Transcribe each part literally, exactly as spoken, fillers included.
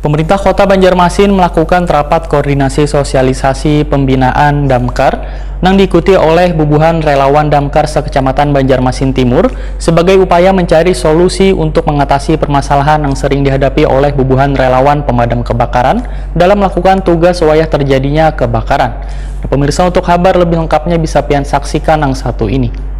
Pemerintah Kota Banjarmasin melakukan rapat koordinasi sosialisasi pembinaan Damkar nang diikuti oleh bubuhan relawan Damkar sekecamatan Banjarmasin Timur sebagai upaya mencari solusi untuk mengatasi permasalahan yang sering dihadapi oleh bubuhan relawan pemadam kebakaran dalam melakukan tugas wayah terjadinya kebakaran. Nah, pemirsa, untuk kabar lebih lengkapnya bisa pian saksikan yang satu ini.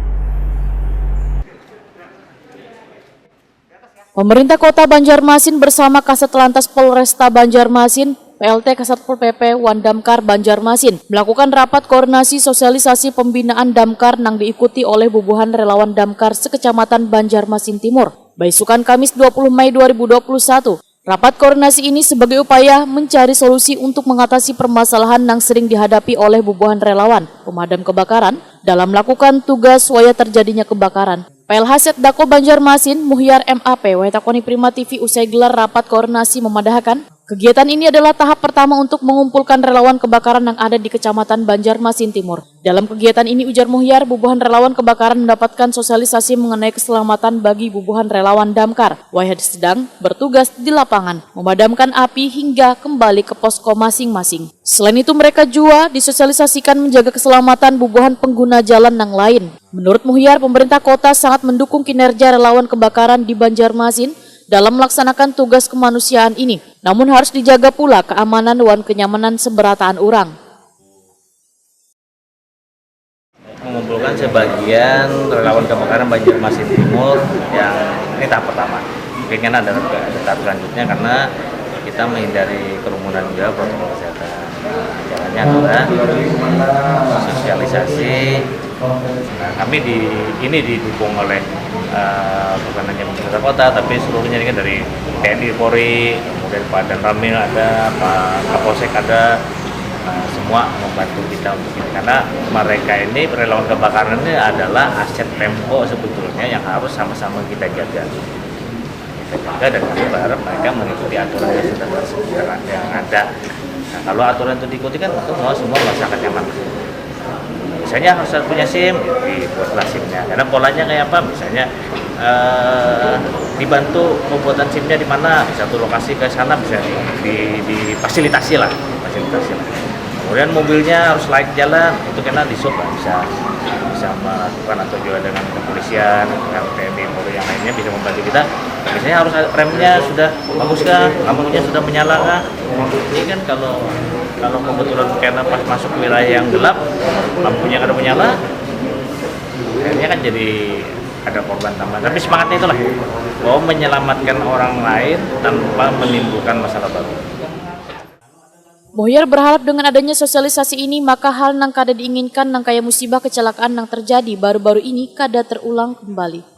Pemerintah Kota Banjarmasin bersama Kasat Lantas Polresta Banjarmasin, P L T Kasatpol P P Wandamkar Banjarmasin melakukan rapat koordinasi sosialisasi pembinaan Damkar nang diikuti oleh bubuhan relawan Damkar sekecamatan Banjarmasin Timur. Baisukan Kamis dua puluh Mei dua ribu dua puluh satu, rapat koordinasi ini sebagai upaya mencari solusi untuk mengatasi permasalahan yang sering dihadapi oleh bubuhan relawan pemadam kebakaran dalam melakukan tugas wayah terjadinya kebakaran. P L H Setdako Banjarmasin, Muhyar M A P, wayah takoni Prima T V usai gelar rapat koordinasi memadahakan, kegiatan ini adalah tahap pertama untuk mengumpulkan relawan kebakaran yang ada di Kecamatan Banjarmasin Timur. Dalam kegiatan ini, ujar Muhyar, bubuhan relawan kebakaran mendapatkan sosialisasi mengenai keselamatan bagi bubuhan relawan damkar wayah sedang bertugas di lapangan, memadamkan api hingga kembali ke posko masing-masing. Selain itu, mereka jua disosialisasikan menjaga keselamatan bubuhan pengguna jalan yang lain. Menurut Muhyar, pemerintah kota sangat mendukung kinerja relawan kebakaran di Banjarmasin dalam melaksanakan tugas kemanusiaan ini. Namun, harus dijaga pula keamanan wan kenyamanan seberataan urang. Mengumpulkan sebagian relawan kebakaran Banjarmasin Timur yang ini tahap pertama. Mungkin kan ada, ada tahap selanjutnya karena kita menghindari kerumunan juga, protokol kesehatan. Nah, caranya adalah sosialisasi. Nah, kami di ini didukung oleh uh, bukan hanya pemerintah kota, tapi seluruhnya ini kan dari T N I, Polri, kemudian Pak Danramil ada, Pak Kapolsek ada, nah, semua membantu kita untuk ini karena mereka ini, relawan kebakaran ini adalah aset Pemko sebetulnya yang harus sama-sama kita jaga. Kita jaga dan kami berharap mereka mengikuti aturan yang sudah tersedia, yang ada. Nah, kalau aturan itu diikuti kan, tentu mau semua merasakan nyaman. Misalnya harus punya SIM, dibuatlah SIM-nya. Karena polanya kayak apa? Misalnya eh, dibantu pembuatan SIM-nya di mana, di satu lokasi ke sana bisa di, di, difasilitasi lah, fasilitasi lah. Kemudian mobilnya harus layak jalan, itu kena di-sub lah, bisa, bisa melakukan atau juga dengan kepolisian, dengan T N I, Polri yang lainnya bisa membantu kita. Misalnya harus ada remnya sudah bagus kah, lampunya sudah menyala kah? Ini kan kalau kalau kebetulan karena pas masuk wilayah yang gelap, lampunya kada menyala, akhirnya kan jadi ada korban tambahan. Tapi semangatnya itulah, bahwa menyelamatkan orang lain tanpa menimbulkan masalah baru. Muhyar berharap dengan adanya sosialisasi ini, maka hal nang kada diinginkan nang kaya musibah kecelakaan nang terjadi baru-baru ini kada terulang kembali.